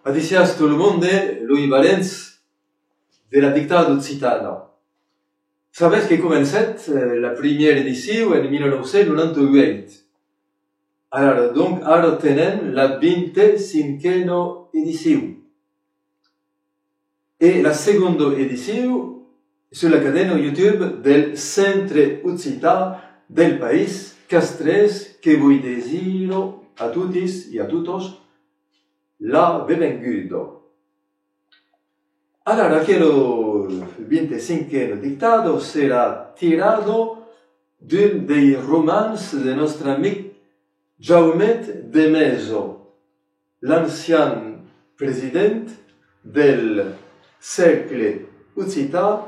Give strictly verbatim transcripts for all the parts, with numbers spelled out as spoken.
Adissiatz tot lo monde, los valents de la dictada occitana. Sabètz que comencèt, eh, la primièra edicion en mila nòu cents nonanta uèit. Alara, donc, ara tenèm la vint-e-cinquena edicion. E la segonda edicion sus la cadena YouTube del Centre Occitan del País Castrés, que vos desira a totis e a totas la benvenguda. Alara, aquela vint-e-cinquena dictada serà tirada d'un dei romans de nòstre amic Jaumet de Mesa, l'ancian president del Cercle Occitan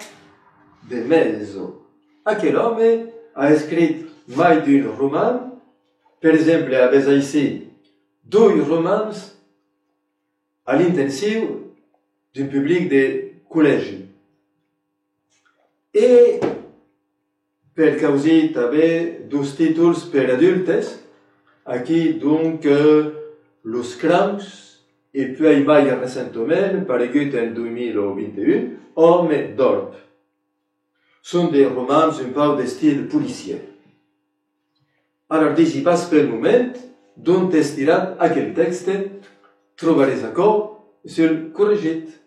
de Mesa. Aquel òme a escrit mai d'un roman, per exemple, avètz aicí doi romans a l'intencion d'un public de collègi. E per causir tanben dos títols per adultes, aquí, donc, eh, Los Crancs, e puèi mai recentament, paregut en dos mila vint-e-un, Òme d'Òrb. Son de romans un pauc d'estil policièr. Alara, disi pas pel moment d'ont es tirat aquel tèxte, trobaretz aquò sul corregit.